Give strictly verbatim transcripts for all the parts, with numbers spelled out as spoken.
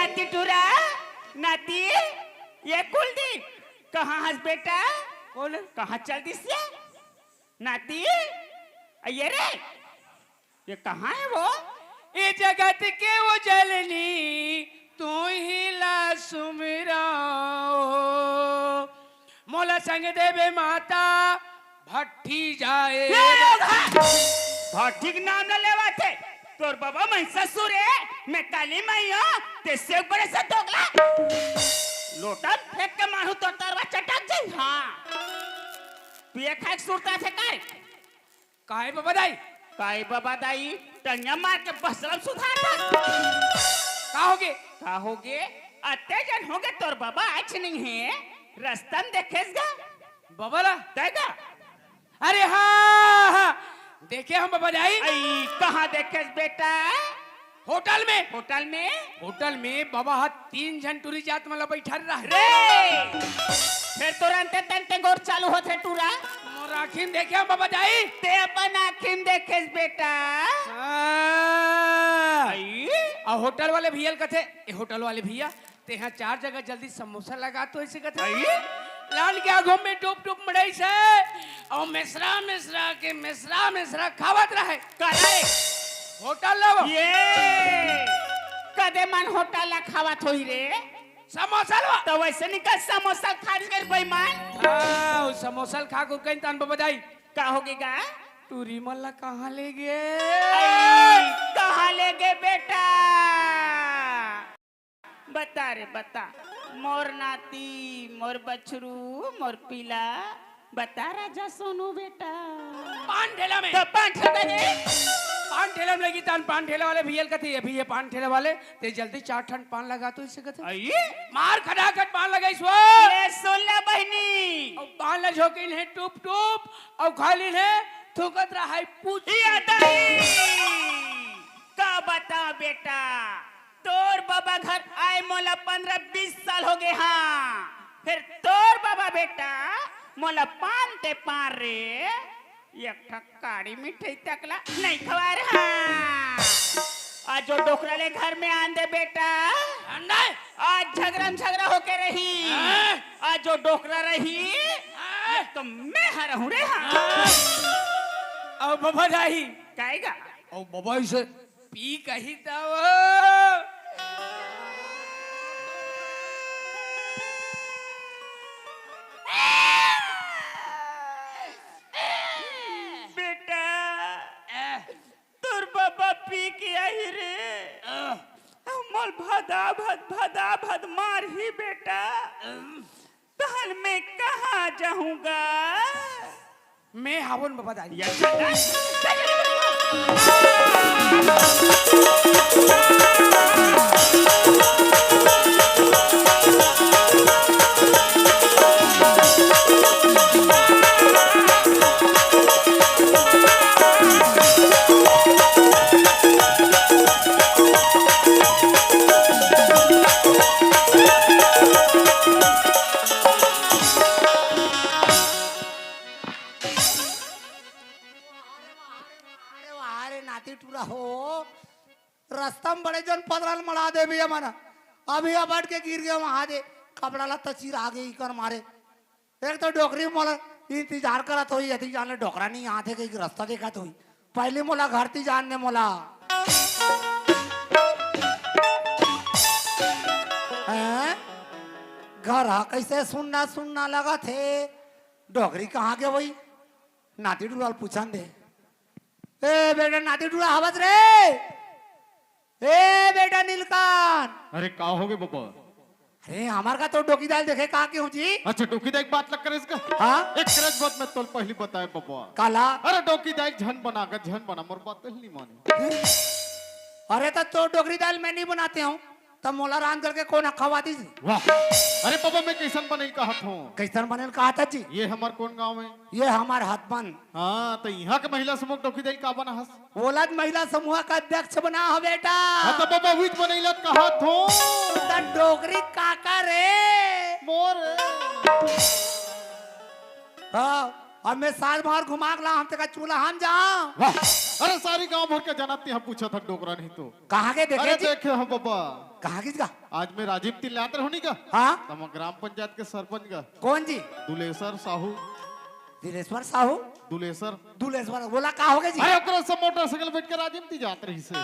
नाती टूरा, नाती, ये कुलदीप, कहाँ हस बेटा? कौन? कहाँ चल दिस ये? नाती, ये रे, ये कहाँ हे वो? ए जगत के उजलनी, तू ही ला सुमिरँव। मोला संग देबे माता, भट्ठी जाए। ए, भट्ठी के नाम न लेवत हे। तोर बबा महिषासुर हे, मैं काली माई हँव, तें से ऊपर से दोगला। लोटा फेंक के मारहूँ, तोर तरवा चटक जाही। हाँ। पिए खाए के सुरता हे का रे? काहे बबा दाई? काहे बबा दाई? टंगिया मार के बसरम सुधार दे। का होगे? का होगे? अते झन होगे तोर बबा आज नइ हे, रस्ता म देखेस गा? बबा ला? तैं गा? अरे हाँ, हाँ, देखे हँव बबा दाई। अई, कहाँ देखेस बेटा? होटल में। होटल में? होटल में बबा ह तीन झन टूरी जात मन ला बइठारे रहे। रे! फेर तोर अंते तंते गोर चालू होथे टूरा। मोर आँखी म देखे हँव बबा दाई। तें अपन आँखी म देखेस बेटा। हाँ। अई? अउ होटल वाले भइया ल कथे, ए होटल वाले भइया, तें हा चार जगह जल्दी समोसा लगा तो, अइसे कथे। अई? लान के आगू में टूप टूप मड़ाइस हे, अउ मेसरा मेसरा के मेसरा मेसरा खावत रहे। का रे? होटल ला वो। ये कते मन होटल ला खावत होही रे? समोसा ला। त वइसे निकल समोसा खा के बेईमान। हाँ, वो समोसा ल खा के कहीं तान बबा दाई। का होगे गा? टूरी मन ला कहाँ ले गे? अई, कहाँ ले गे बेटा? बता रे, बता। मोर नाती, मोर बछरू, मोर पीला, बता राजा सोनू बेटा। पान ठेला में। त पान ठेला में। पान ठेला में लगी तान, पान ठेला वाले भइया ल कथे, "ए भइया पान ठेला वाले, तें जल्दी चार ठन पान लगा तो," अइसे कथे। अई? मार खटाखट पान लगाइस वो। ले सुन ले बहिनी। अउ पान ला झोंकिन हे टूप टूप, अउ खा लिन हे, थूकत रहा हे पूछ। या दाई, का बतावँ बेटा, तोर बबा घर आए मोला पंद्रह बीस साल होगे हाँ। फेर तोर बबा बेटा मोला पान ते पान रे, एक ठक काड़ी मिठाई तक ला नइ खवाए रे हाँ। आज ओ डोकरा ले घर में आन दे बेटा। आन दे। आज झगरा म झगरा होके रही। हाँ। आज ओ डोकरा रही, हाँ। एक तो मैं हरहूँ रे हाँ। हाँ। अउ बबा दाई। काहे गा? अउ बबा अइसे पी कही तब। बेटा, तोर बबा पी के आही रे। मोला भदा भद, भदा भद मारही बेटा। तहन मैं कहाँ जाहूँ गा? मैं हावन बबा दाई। अरे वाह रे नाती टूरा हो, रस्ता म बड़े जन पदरा ल मड़ा देबे हमन। अभी अबड़ के गिर गे वहाँ दे, कपड़ा लत्ता चिरा गे इकर मारे। एक तो डोकरी मोला इंतजार करत होही, यदि जाने डोकरा नइ आथे कहिके रस्ता देखत होही। पहिली मोला घर ती जान दे मोला। हैं? घर ह कइसे सुन्ना सुन्ना लगत हे? डोकरी कहाँ गे होही? नाती टूरा ल पूछन दे। ए बेटा, नाती टूरा हवस रे? ए बेटा नीलकांत। अरे का होगे बबा? अरे हमर का तो डोकी दाई ल देखे का के हूँ जी? अच्छा, डोकी दाई के बात लग करे इसका? हाँ? एक रज बात मैं तोल पहिली बताए बबा। काला? अरे डोकी दाई झन बना का, झन बना, मोर बात पहिली माने। अरे त तोर डोकरी दाई ल मैं नइ बनाते हूँ, त मोला रांध करके कोन खवा दीस? वाह। अरे बबा मैं कइसन बनई कहत हूँ? कइसन बनई ल कहत हस जी? ये हमर कोन गाँव हे? ये हमर हथबंद। हाँ, त इहाँ के महिला समूह डोकी दाई ल का बना हस? ओला त महिला समूह का अध्यक्ष बना हँव बेटा। हाँ, त बबा उहिच बनई ल कहत हूँ। त डोकरी काका रे? मोर। हाँ, अब मैं साल भर घुमा के लाहूँ, तेका चूल्हा हम जाऊँ। वाह। अरे, सारी गांव भर के जनत तिहा पूछत हन डोकरा नहीं तो। कहाँ के देखे अरे जी? देखे हो बबा। कहाँ गिस गा? आज मैं राजिम तिल्लात रहूं नहीं का? हाँ। तमा ग्राम पंचायत के सरपंच का। कौन जी? दुलेसर साहू। दिलेश्वर साहू? दुलेसर। दुलेश्वर, बोला का होगे जी? अरे, ओकरे से मोटरसाइकिल बैठ के राजिम ती जात रहिसे।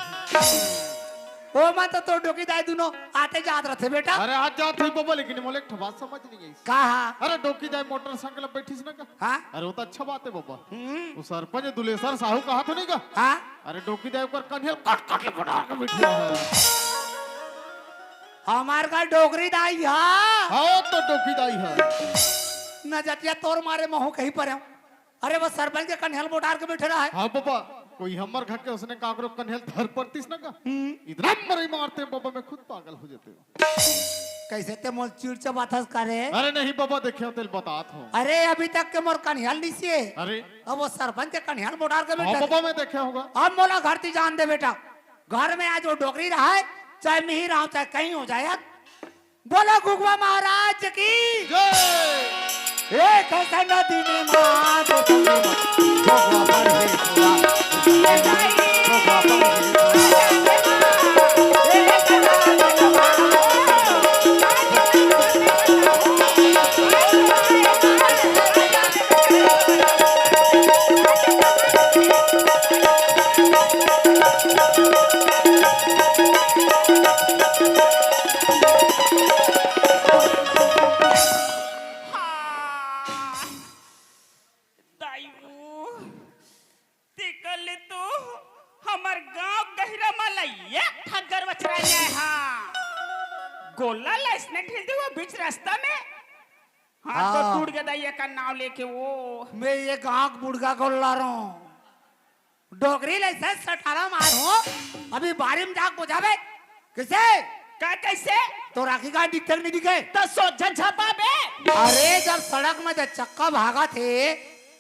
ओ, मैं तो, तो डोकी दाई दुनो आते जात रहते बेटा। अरे, आज जात रही बबा, लेकिन मोला एक ठो बात समझ नहीं आई। का हा? अरे, डोकी दाई मोटरसाइकिल में बैठिस ना का? हाँ? अरे, वो तो अच्छा बात है बबा। हम्म। वो सरपंच दुलेसर साहू कहा तो नहीं का? हाँ? अरे, डोकी दाई ओकर कन्हेल कट कट के बना के बैठे है। हमार का डोकरी दाई हा? हाँ, तो डोकी दाई है। न जतिया तोर मारे महू कहीं पर हूँ। अरे, वो सरपंच के कन्हेल बोटार के बैठे रहा है। हाँ बबा, कोई हमर घर के उसने काकरो कन्हेल धर पड़तीस ना का? हम्म। इतना मरे मारते बबा, मैं खुद पागल हो जाते हूँ। कैसे ते मोर चिड़चा बाथस करे? अरे नहीं बबा, देखे हो तेल बतात हो। अरे, अभी तक के मोर कन्हेल नहीं सिए। अरे। अब वो सरपंच के कन्हेल बोटार के हाँ बैठे। बबा, मैं देखे होगा। अब मोला घर ती जान दे बेटा। घर में आज वो डोकरी रहा है, चाहे मिही रहा हो, चाहे कहीं हो जाए यार। बोलो गुगवा महाराज की। जय। एक संगति में माँ के संग में गुगवा पर है हुआ। हाँ। दायू, तेकर ले तो हमर गांव गहिरा म ल एक ठा गरवा चराय ले आय हा। गोल्ला ल अइसने ढील दे वो बीच रास्ता में। हाथ तो हाँ। टूट गे दाई एकर नाव लेके वो। मैं ये गांव के बुढ़गा गोल्ला रहूं। डोकरी ले से सटारा मार हो, अभी बारी में जाके बुझाबे। कैसे? का कैसे? तो राखी का दिखते नहीं दिखे? तो सोझा झपा बे। अरे, जब सड़क में दस चक्का भागा थे,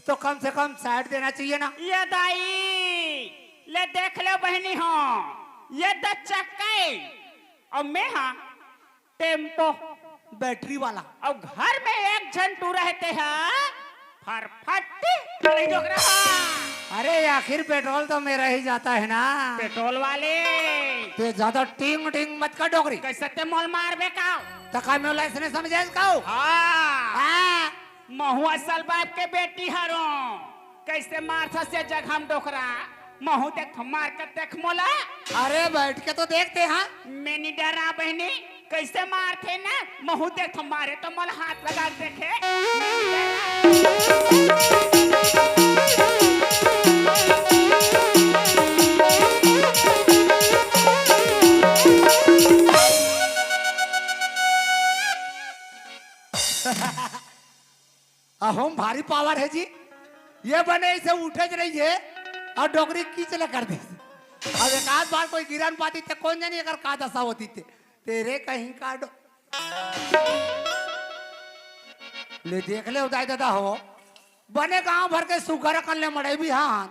तो कम से कम साइड देना चाहिए ना? ये दाई, ले देख ले बहनी हो, ये दस चक्का है, और मैं हाँ, टेम्पो, बैटरी वाला। और घर में एक झन टूरा हे ते हा, फरफट्टी, नहीं डोकरा हा। अरे, आखिर पेट्रोल तो मेरा ही जाता है ना। पेट्रोल वाले। ते ज्यादा टिंग टिंग मत कर डोकरी। कैसे ते मोल मारबे का? त का मैं लाइसेंस समझे का? हाँ। हाँ। महू असल बाप के बेटी हरो। कैसे मारथस ये जगह में डोकरा? महू देख मार के देख मोला। अरे बैठ के तो देखते हाँ। मैं नहीं डरा बहनी, कैसे मारथे ना? महू देख मारे तो मोला हाथ लगा के देखे। अहोम भारी पावर है जी। ये बने इसे उठे ज रही है और डोकरी कीच ले कर दे। अब एक आध बार कोई गिरन पाती ते कौन जानी अगर का दशा होती ते। तेरे कहीं का डो-, ले देख ले उदाई दादा हो। बने गांव भर के सुगर कर ले मड़े भी हाँ।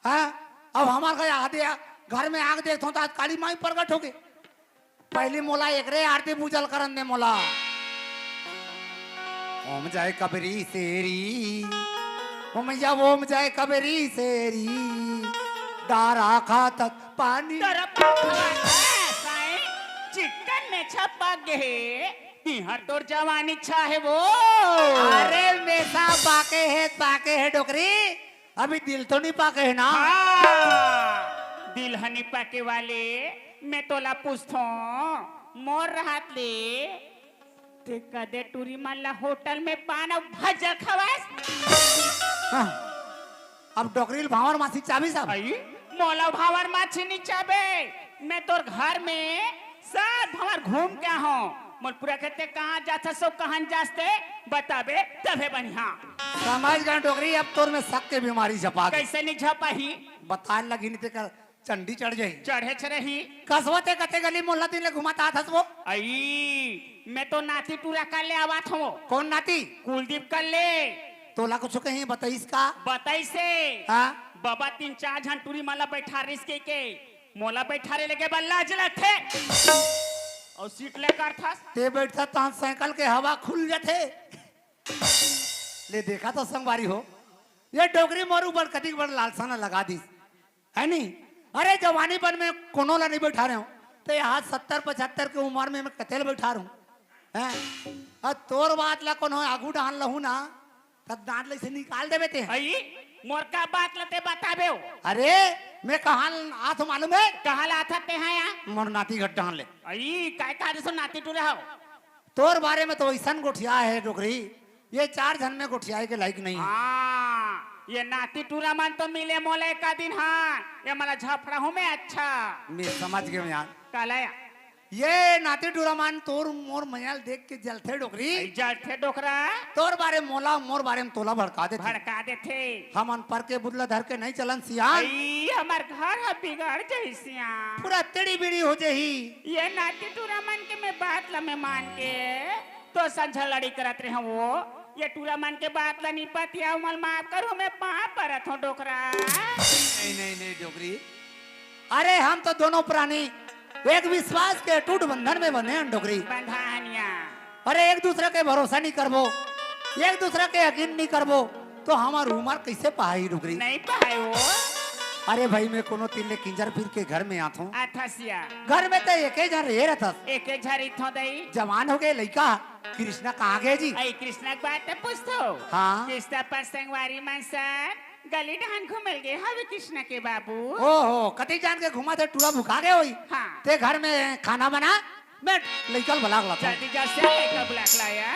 हाँ? अब हमार घर आदे घर में आग देखथों तो आज काली माई प्रगट होगे। पहली मोला एकरे आरती पूजल करन दे मोला। ओम जय कबरी शेरी, ओम या ओम जय कबरी शेरी, डारा खातक पानी। तरफ खवा है, साईं, चिकन में छपा गे, तिहर तोर जवानी छा है वो। अरे मेसा पाके है, पाके है डोकरी। अभी दिल तो नहीं पाके है ना? हाँ, दिल ह नहीं पाके वाले, मैं तोला पूछथों, मोर रहत ले, ते कदे टूरी मन ला होटल में पान अउ भजा खवास? हाँ, अब डोकरी ल भांवर मासी चाबी सब। आई, मोला भांवर मासी नहीं चाबे, मैं तोर घर में सब भंवर घूम के आहों। मोर पूरा कहते कहाँ जाथस अउ कहाँ जास ते बताबे तभे बनिहा। समझ गए डोकरी, अब तोर में शक के बीमारी झपा गे। कैसे नहीं झपाही? बताए लगी नहीं ते कर चंडी चढ़ जाही। चढ़े छ रही। कसवा ते कते गली मोहल्ला दिन ले घुमात आथस वो। आई, मैं तो नाती टूरा कर ले आवात हूँ। कौन नाती? कुलदीप कर ले। तोला कुछ कहीं बताइस का? बताइसे। हाँ? बाबा तीन चार झन टूरी मन ला बैठा रिस के, के मोला बैठारे लगे बर लाज लगथे। अउ सीट ले करथस। ते बैठता तहां साइकिल के हवा खुल जाथे। ले देखा तो संगवारी हो, ये डोकरी मोर ऊपर कतिक बड़ लालसा न लगा दिस। है नहीं? अरे, जवानी बन में कोनो ला नहीं बैठा रहे हो, तो यहाँ सत्तर पचहत्तर के उम्र में मैं कतेल बैठा रहूं, हैं? अब तोर बात ला कोनो आगू डाल लहू ना, तब दांत ले से निकाल देबे ते। अई, मोर का बात ला ते बताबे हो? अरे, मैं कहाँ आथो मालूम है? कहाँ ला आथा ते हैं यहाँ? मोर नाती घर डाल ले। अई, काय का जैसे नाती टूरा हो? तोर बारे में तो ऐसन गोठिया है डोकरी, ये चार झन में गोठियाए के लायक नहीं। हाँ, ये नाती टूरा मन तो मिले मोला एका दिन। हाँ, ये मला झफड़ा हूँ मैं। अच्छा, मैं समझ गया यार। काला या? ये नाती टूरा मन तोर मोर मयाल देख के जलथे डोकरी। अई, जलथे डोकरा। तोर बारे मोला, मोर बारे में तोला भड़का देथे। भड़का देथे। हमन पर के बुदला धर के नहीं चलन सियान। अई, हमर घर ह बिगड़ जही सियान। पूरा तेड़ी बेड़ी हो जही। ये नाती टूरा मन के मैं बात ला मैं मान के तो संझा लड़ी करत रहे वो। ये टूरा मन के बात ला निपत या उमल माफ करू, मैं पाँव परत हूँ डोकरा। नहीं, नहीं, नहीं डोकरी। अरे हम तो दोनों प्राणी एक विश्वास के अटूट बंधन में बंधे हैं डोकरी। बंधानिया। अरे एक दूसरे के भरोसा नहीं करबो, एक दूसरे के यकीन नहीं करबो, तो हमार उमर कैसे पहाई डोकरी? नहीं पहाई वो। अरे भाई मैं कोनो तीन ले किंजर फिर के घर में आथो। आथसिया। घर में तो एके झन रहे रहथस। एके झन रहिथो दई। जवान हो गए लइका। कृष्णा कहाँ गए जी? अई कृष्णा के बात तो पूछथो। हाँ। कृष्णा अपन संगवारी मन संग गली डहन घूमल गे हवे कृष्णा के बाबू। ओहो, कति जान के घुमा थे, टूरा भुखा गए होई। हाँ। ते घर में खाना बना, मैं लइका ल बलाक लाथों। जल्दी जा से लइका बुला के लाया।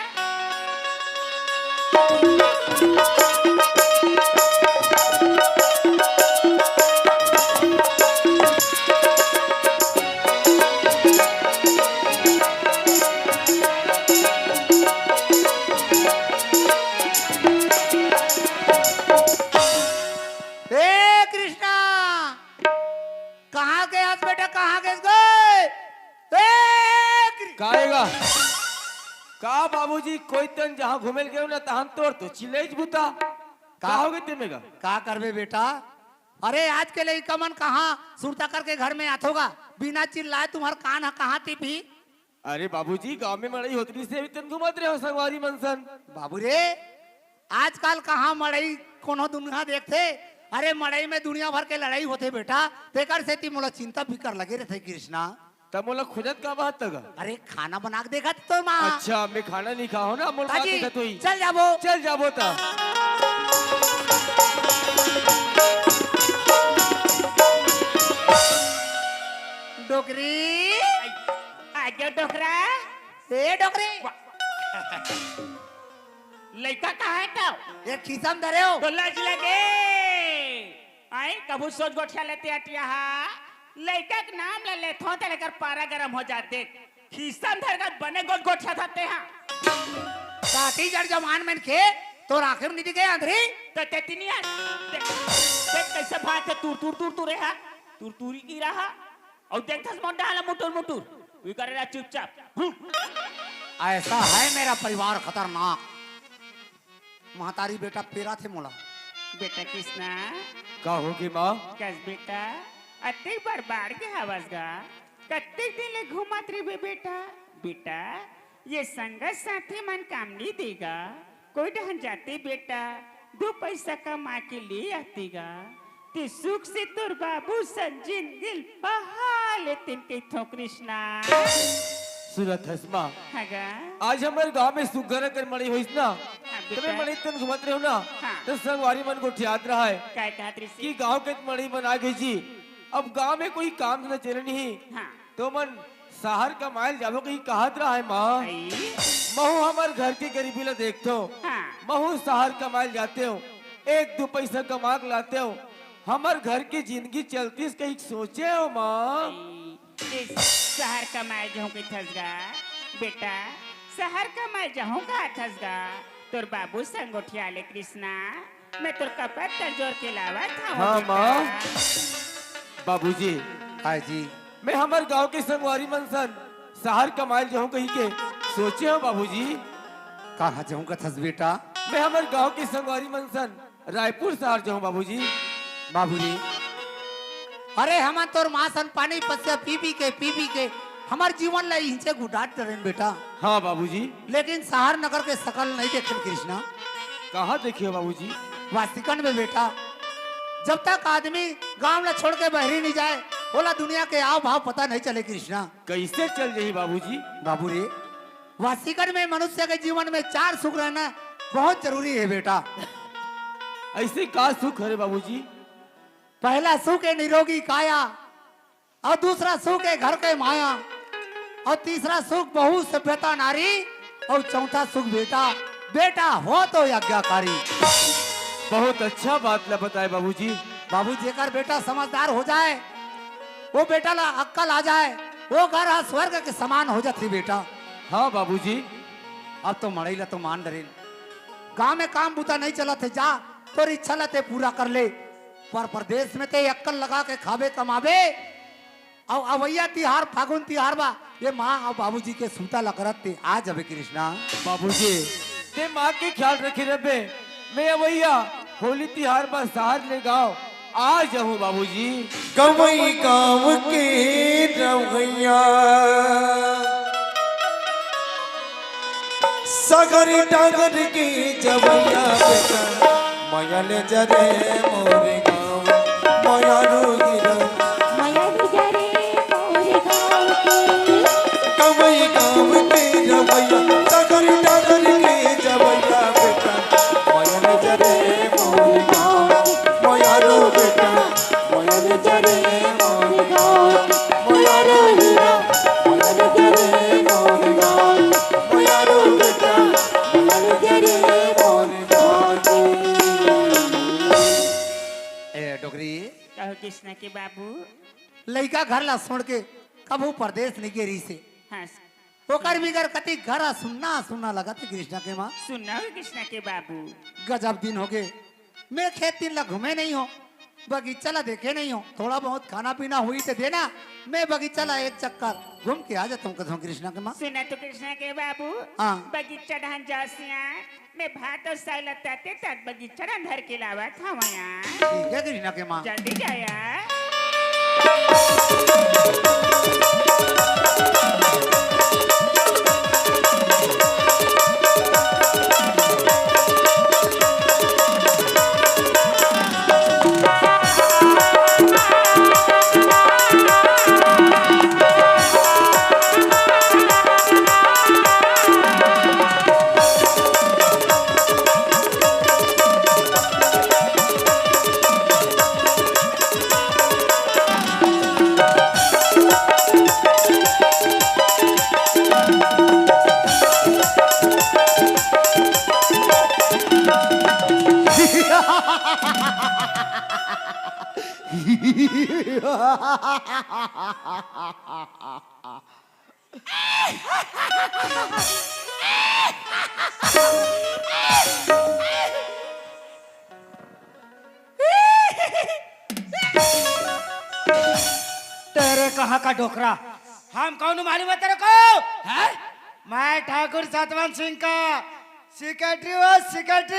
ए कृष्णा, कहाँ गए आज बेटा, कहाँ गए गए? ए कृ- काएगा? का बाबूजी, कोई तन जहाँ घूमेल गए ना, तहन तोर तो चिल्लेज बुता। का का? हो गए तेमेगा? का करबे बेटा? अरे आज के लइका मन कहाँ सुरता करके घर में आथोगा, बिना चिल्लाए तुम्हार कान ह कहाँ टिपही? अरे बाबूजी, गांव में मड़ई होत रहिसे, अभी तन घूमत रहे हो संगवारी मन सन। बाबू रे, आजकल कहाँ मड़ई कोनो दुनिया देखथे? अरे मड़ई में दुनिया भर के लड़ाई होथे बेटा, तेकर सेती मोला चिंता फिकर लगे रहथे कृष्णा। तब मोला खोजत का बात तक? अरे खाना बना के देखत तो माँ। अच्छा, मैं खाना नहीं खाओ ना, मोला बात ताजी, देखत होई। चल जाबो। चल जाबो ता। डोकरी। आ गया डोकरा। ए डोकरी। लइका कहाँ है तब? ये खीसा म धरे हो। तो लाज लगे। आई कभू सोच गोठिया लेते अटिया हा। लइका के नाम ले लेथो ते लेकर पारा गरम हो जाते। खीसा म धर कर बने गोठ गोठिया था ते हा। साथी जड़ जवान मन के तो आखिर नहीं दिखे अंधरी। तो ते तिनिया। देख, देख कैसे भाग के तूर तूर तूर तूर रहा। तूर तूरी की रहा। अउ देखथस मोर डहन ला मुटुर मुटुर, उही करे रह चुपचाप। हम्म। ऐसा है मेरा परिवार खतरनाक। महतारी बेटा पेरा थे मोला। बेटा कृष्णा। का होगे माँ? कस बेटा, अतेक बड़ बाढ़ के हवस गा, कतेक दिन ले घूमत रहिबे बेटा? बेटा, ये संगत साथी मन काम नी देगा, कोई डहन जाते बेटा, दू पैसा कमा के ले आते गा, ते सुख से तोर बाबू सन जिनगी ल बहा लेतेन कहिथों कृष्णा। सुनत हस माँ, हाँ गा। आज हमर गांव में सुग्घर अकन मड़ई होइस ना, हाँ तबे बेटा। मड़ई तन घूमत रहेव ना, हाँ। त संगवारी मन गोठियात रहय काय कहत रहिस? कि गांव के मड़ई बना गे जी, अब गांव में कोई काम धंधा चले नहीं, हाँ। तो मन सहर कमाए ल जाबो कही कहत रहय माँ। आई। महू हमर घर के गरीबी ल देखथों। हाँ। महू सहर कमाए ल जातेंव, एक दू पैसा कमा के लातेंव, हमर घर के जिनगी चलतिस कही सोचेंव माँ। आई। ए, सहर कमाए जाहूं कहिथस गा? बेटा, सहर कमाए जाहूं कहथस गा? तोर बाबू संग गोठिया ले कृष्णा। मैं तोर कपर तल जोर के लावत हंव हाँ, बेटा। माँ। बाबूजी। हाँ जी। मैं हमर गांव के संगवारी मन सन सहर कमाए ल जाहूं कहिके सोचे हंव बाबूजी। कहाँ जाहूं कथस बेटा? मैं हमर गांव के संगवारी मन सन रायपुर सहर जाहूं बाबूजी। बाबूजी। अरे हमन तोर माँ सन पानी पसिया पी पी के, पी पी के हमर जीवन ला इहिंचे गुडात डरेन बेटा। हाँ बाबूजी। लेकिन सहर नगर के सकल नहीं देखेन कृष्णा। कहाँ देखे हो बाबूजी? वासिकन में बेटा। जब तक आदमी गांव ला छोड़ के बहरी नहीं जाए, ओला दुनिया के आव भाव पता नहीं चले कृष्णा। कैसे चल जाही बाबूजी? बाबू रे, वासीगढ़ में मनुष्य के जीवन में चार सुख रहना बहुत जरूरी है बेटा। ऐसे का सुख हरे बाबूजी? पहला सुख है निरोगी काया, और दूसरा सुख है घर के माया, और तीसरा सुख बहू सभ्यता नारी, और चौथा सुख बेटा, बेटा हो तो आज्ञाकारी। बहुत अच्छा बात ला बताए बाबूजी। बाबू, जेकर बेटा समझदार हो जाए, वो बेटा ला अक्कल आ जाए, वो घर हा स्वर्ग के समान हो जाथे बेटा। हाँ बाबूजी। अब तो मड़ई ला तो मान डरेन, गांव में काम बूता नहीं चलत हे, जा तोर इच्छा ला ते पूरा कर ले, पर परदेश में ते अक्कल लगा के खाबे कमाबे, अउ अवइया तिहार, फागुन तिहार बा, ये माँ अउ बाबूजी के सूता लकरत ते आ जाबे कृष्णा। बाबूजी, ते माँ के ख्याल रखे रहबे, मैं अवइया होली तिहार बा शहर ले गाँव आ जाहूँ बाबूजी। गवई गाँव के रवैया, सगर डागर के जवैया बेटा, मयल जरे मोरे गाँव, मया रोगी रो। मया रोगी रे मोरे गाँव के। कवई गाँव के जवैया, सगर डागर के जवैया बेटा, मयल जरे मोरे गाँव, मया रो बेटा, मयल जरे मोरे गाँव, मया रो हीरा, मयल जरे मोरे गाँव, मया रो बेटा, मयल जरे मोरे गाँव। ए डोकरी, कहो कृष्णा के बाबू। लइका घर ला छोड़ के कभू परदेस नइ गे रिहिसे। हाँ। ओकर बिगर कति घर ह सुन्ना सुन्ना लगत हे कृष्णा के माँ। सुन्ना हो कृष्णा के बाबू। गजब दिन होगे, मैं खेत दिन ला घूमे नइ हों, बगीचा ला देखे नइ हों। थोड़ा बहुत खाना पीना होही त देना, मैं बगीचा ला एक चक्कर घूम के आ जाथों कथों कृष्णा के माँ। सुना तो कृष्णा के बाबू। हाँ। बगीचा डहन जासिया, मैं भात अउ साग ला तते तत बगीचा डहन धर के लावत हवं यार। ठीक हे कृष्णा के माँ। जल्दी जा यार। तेरे कहाँ का डोकरा? हम कौन मालूम है तेरे को? हैं? मैं ठाकुर सतवंत सिंह का सेक्रेटरी हूँ, सेक्रेटरी।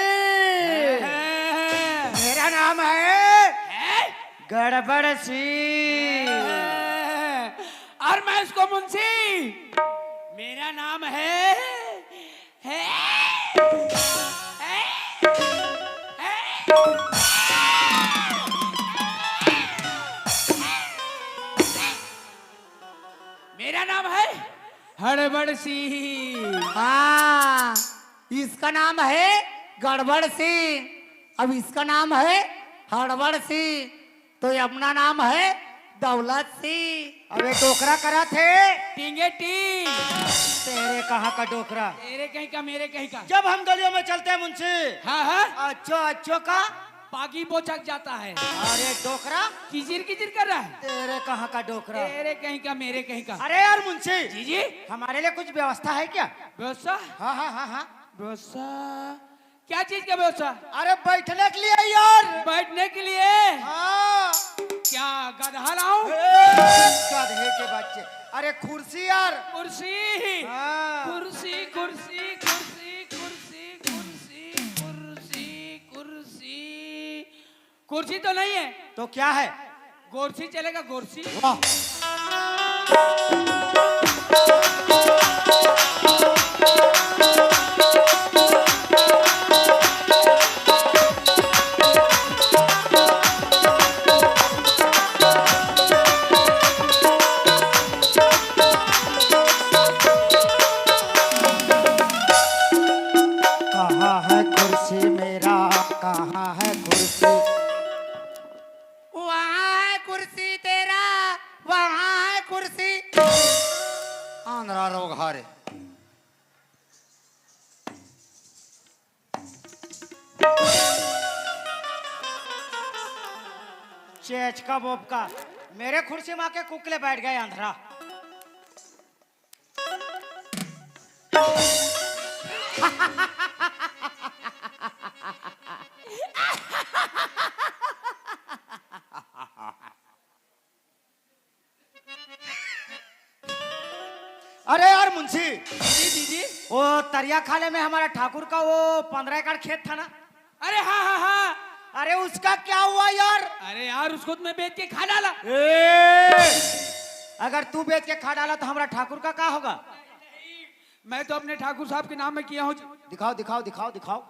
हैं? मेरा नाम है हैं? गड़बड़ सिंह। हैं? और मैं उसको मुंशी। मेरा नाम है, है, है, है। मेरा नाम है हड़बड़ सिंह। हाँ, इसका नाम है गड़बड़ सिंह, अब इसका नाम है हड़बड़ सिंह, तो ये अपना नाम है दौलत सिंह। अबे डोकरा करत हे। टींगे टींग। तेरे कहाँ का डोकरा? तेरे कहीं का, मेरे कहीं का। जब हम गलियों में चलते हैं मुंशी। हाँ, हाँ। अच्छो, अच्छो का? पागी बोचक जाता है। अरे डोकरा। किचिर किचिर कर रहा है। तेरे कहाँ का डोकरा? तेरे कहीं का, मेरे कहीं का। अरे यार मुंशी। जी, जी। हमारे लिए कुछ व्यवस्था है क्या? व्यवस्था? हाँ, हाँ, हाँ, हाँ। व्यवस्था? क्या चीज का व्यवस्था? अरे बैठने के लिए यार। बैठने के लिए? हाँ। क्या गधा लाऊं? ए, गधे के बच्चे। अरे कुर्सी यार। कुर्सी। हाँ। कुर्सी, कुर्सी, कुर्सी, कुर्सी, कुर्सी, कुर्सी, कुर्सी। कुर्सी तो नहीं है। तो क्या है? गोरसी चलेगा, गोरसी। वाह। अंधरा रोग हरे। चेचका बोपका, मेरे कुर्सी में आके कुकले बैठ गए अंधरा। अरे यार मुंशी, जी, जी, जी। वो तरिया खाले में हमारा ठाकुर का वो पंद्रह एकड़ खेत था ना? अरे हाँ, हाँ, हाँ। अरे उसका क्या हुआ यार? अरे यार, उसको तो मैं बेच के खा डाला। ए, अगर तू बेच के खा डाला तो हमारा ठाकुर का क्या होगा? मैं तो अपने ठाकुर साहब के नाम में किया हूँ जी। दिखाओ, दिखाओ, दिखाओ, दिखाओ।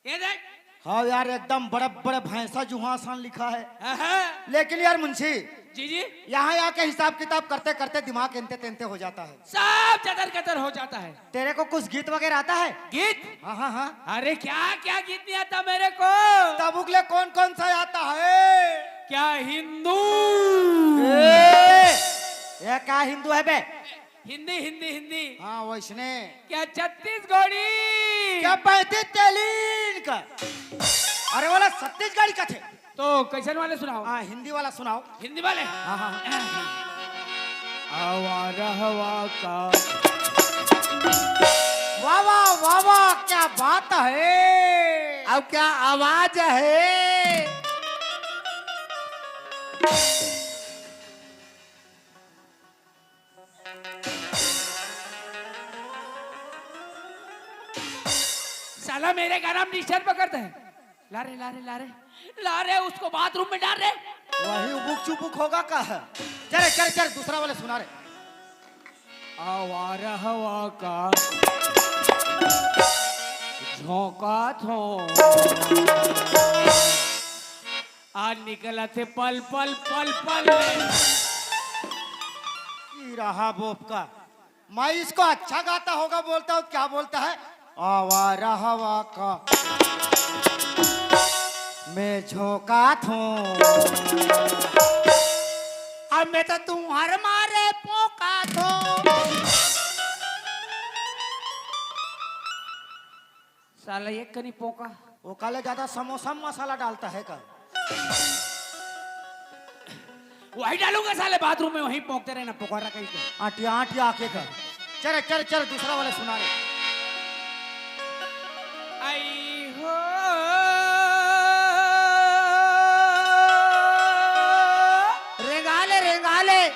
ये देख। हाँ यार, एकदम बड़े बड़े भैंसा जुहा सान लिखा है। हाँ, हाँ। लेकिन यार मुंशी, जी, जी। यहाँ आके हिसाब किताब करते करते दिमाग एंते तेंते हो जाता है। सब जतर कतर हो जाता है। तेरे को कुछ गीत वगैरह आता है? गीत? हाँ, हाँ, हाँ। अरे क्या, क्या गीत नहीं आता मेरे को? तब उगले कौन कौन सा आता है? क्या हिंदू? ए, ये क्या हिंदू है बे? हिंदी, हिंदी, हिंदी। हाँ, वैसने। क्या छत्तीसगढ़ी? क्या पैंतीस तेलीन का? अरे वाला छत्तीसगढ़ी का थे। तो कैसन वाले सुनाओ? हाँ, हिंदी वाला सुनाओ। हिंदी वाले? हाँ, हाँ, हाँ। आवा रहवा का। वाह, वाह, वाह, वाह, क्या बात है। अब क्या आवाज है? साला मेरे गाना में डिस्टर्ब करता है। ला रे, ला रे, ला रे, ला रे, उसको बाथरूम में डाल रे। वही उबुक चुबुक होगा का? चल, चल, चल, दूसरा वाले सुना रे। आवा रहवा का झोंका थो। आज निकला थे पल पल पल पल। ई रहा बोपका। मैं इसको अच्छा गाता होगा बोलता हूँ, क्या बोलता है? आवा रहवा का मैं झोंका थो। अब मैं तो तुम्हारे मारे पोका थो। साला एक कनी पोका। वो काले ज्यादा समोसा में मसाला डालता है का? वही डालूंगा साले बाथरूम में, वहीं पोंकते रहना पोकारा कहीं के। आटिया, आटिया आके का। चल, चल, चल, दूसरा वाला सुना रे। आई हो। रेंगाले, रेंगाले,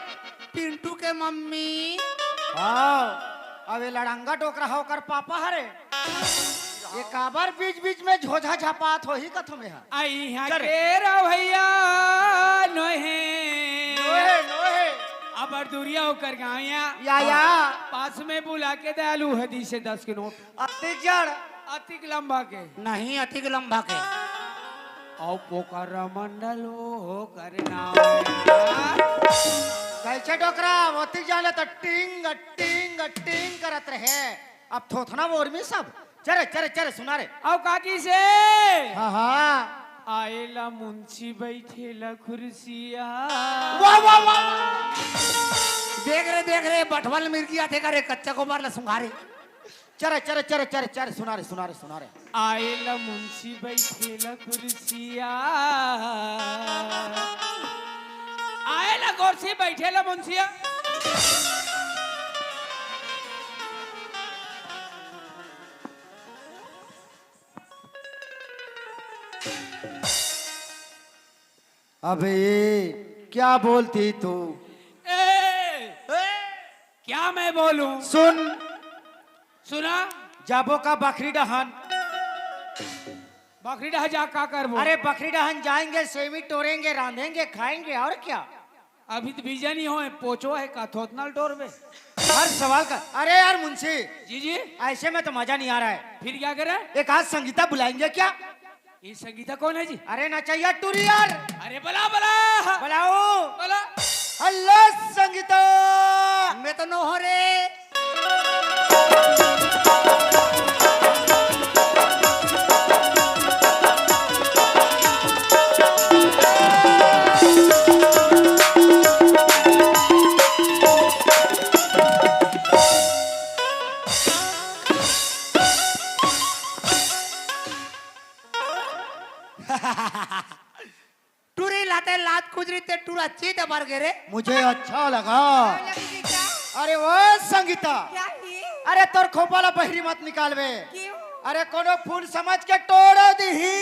पिंटू के मम्मी। हाँ, अब ये लड़ंगा डोकरा हा ओकर पापा हरे। ये काबर बीच बीच में झोझा झपात होही कथो में हा। आई यहाँ चल। के रहो भैया, नोहे। नोहे, नोहे। अब दूरिया होकर गाँव या। या, या। पास में बुला के दयालु हदी से दस के नोट। अतिक जड़। अतिक लंबा के। नहीं, अतिक लंबा के। औ पोकर मंडल हो करना। कैसे डोकरा, ओतिक जाने तो टिंग, टिंग, टिंग करत रहे। अब थोथना वो उर्मी सब। चरे, चरे, चरे, सुना रे। औ काकी से। हाँ, हाँ। आएला मुंशी बैठेला कुर्सिया। वाह, वाह, वाह, वाह। देख रे, देख रे, बठवल मिर्गिया थे करे, कच्चा गोबर ला सुंघारे। चरे, चरे, चरे, चरे, चरे, सुना रे, सुना रे, सुना रे। आएला मुंशी बैठेला कुर्सिया। आएला कुर्सी बैठेला मुंशिया। अबे ये क्या बोलती तू? ए, ए, क्या मैं बोलूं? सुन। सुना? जाबो का बखरी डहन। बखरी डहन जा का करबो? अरे बखरी डहन जाएंगे, सेवी टोरेंगे, रांधेंगे, खाएंगे और क्या? अभी तो बीजा नहीं होए, पोचो है का थोतनल टोरबे? हर सवाल का। अरे यार मुंशी, जी, जी। ऐसे में तो मजा नहीं आ रहा है। फिर क्या करें? एक आध संगीता बुलाएंगे क्या? ये संगीता कौन है जी? अरे नचैया टूरी यार। अरे बला, बला। बुलाओ। बला। हेलो संगीता। मैं तो नो हो रे। अच्छी दबर गे रे। मुझे अच्छा लगा। लगी क्या? अरे ओ संगीता, क्या ही? अरे तोर खोपा ला बहिरी मत निकालबे। क्यों? अरे कोनो फूल समझ के टोड़ दिही।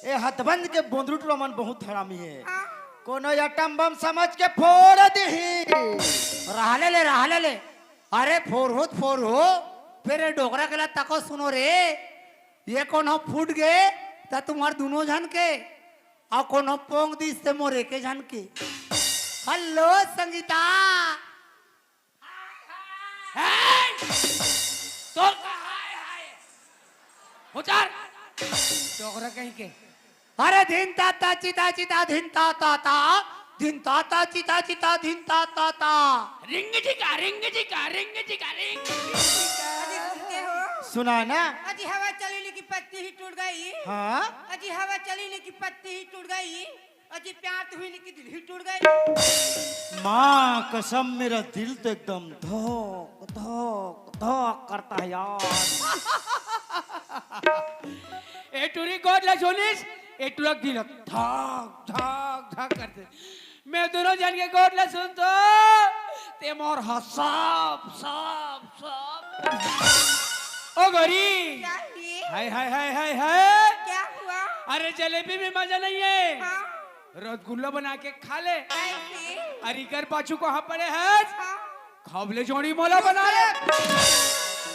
ए हथबंद के बोंदरू टुरा मन बहुत हरामी हे। हाँ। कोनो एटम बम समझ के फोड़ दिही। रहले ले, रहले ले। अरे फोरहू त फोरहू, फेर ए डोकरा के ला तको सुनो रे। ये कोनो फूट गे त तुम्हर दुनो झन के, अउ कोनो पोंग दिस ते मोर एके झन के। हेलो संगीता। हाय, हाय। तोर का हाय, हाय? उतार। डोकरा कहीं के। अरे धिन ता ता चिता चिता धिन ता ता ता, धिन ता ता चिता चिता धिन ता ता ता। रिंग जिका, रिंग जिका, रिंग जिका, रिंग। अजी सुनते हो? सुना ना। अजी हवा चली लेकिन पत्ती ही टूट गई। हाँ। अजी हवा चली लेकिन पत्ती ही टूट गई। अजी प्यार तो हुई लेकिन दिल ही टूट गई। माँ कसम, मेरा दिल तो एकदम धक धक धक करता है यार। ए टूरी गोठ ला सुनिस, ए टूरा के दिल धक धक धक करथे। मैं दुनो झन के गोठ ला सुनथों, ते मोर हसाप साप साप। ओ गोरी। क्या हुई? हाय हाय हाय हाय हाय। क्या हुआ? अरे जलेबी में मजा नहीं है। हाँ। रसगुल्ला बना के खा ले। कैसे? अरे कर पाछू कहाँ पड़े है? हाँ। खबले जोड़ी मोला बना ले।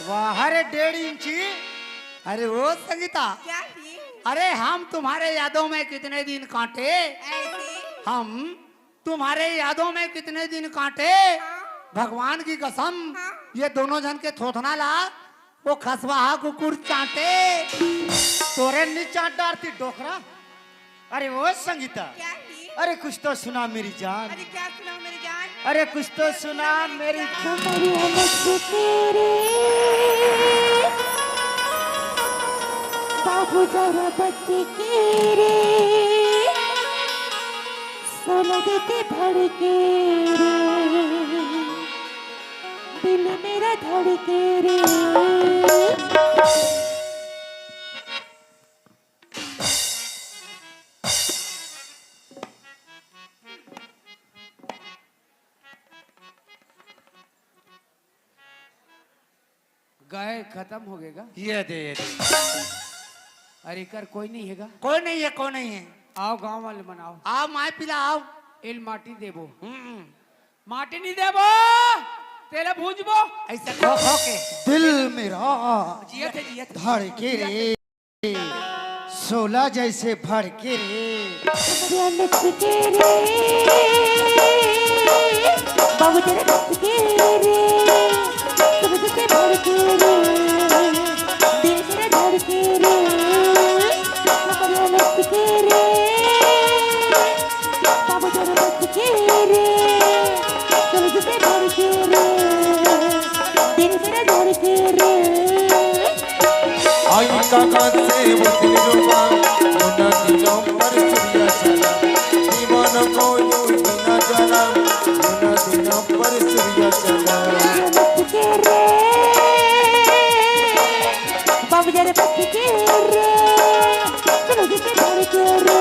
वाह रे डेढ़ इंची। अरे ओ संगीता। क्या ही? अरे हम तुम्हारे यादों में कितने दिन काटे। ऐसे? हम तुम्हारे यादों में कितने दिन काटे। हाँ। भगवान की कसम। हाँ। ये दोनों झन के थोथना ला वो खसवाहा कुकुर चांटे। तोरे नी चांट डारती डोकरा। अरे ओ संगीता। क्या ही? अरे कुछ तो सुना मेरी जान। अरे क्या सुनाऊं मेरी जान? अरे कुछ तो सुना मेरी जान। मेरी अलग तेरे बाबू जरा बच के रे, सोना देते भड़के रे, दिल मेरा धड़के रे। गाय खत्म हो गएगा। ये दे, ये दे। अरे कर कोई नहीं हैगा। कोई नहीं है, कोई नहीं है। आओ गांव वाले मन आओ। आओ माय पिला आओ। एल माटी देबो। हम्म। माटी नहीं देबो। तेला भूंजबो। ऐसे खो खो के। दिल मेरा जियत है, जियत है। धड़के रे। सोला जैसे भड़के रे। कमरिया लचके रे, बाबू तेरे लचके रे, तुझसे भड़के रे, दिल तेरा धड़के रे। कमरिया लचके रे, बाबू तेरे लचके रे, तुझसे भड़के रे, दिल तेरा धड़के रे। आई काका से वतन रुबा, उना दिनों पर सूर्या चला, दीवानों को यूं बिना जाना, उना दिनों पर सूर्या चला। बच के रे, बाबू जरा बच के रे, चलो जिसे भर के रे।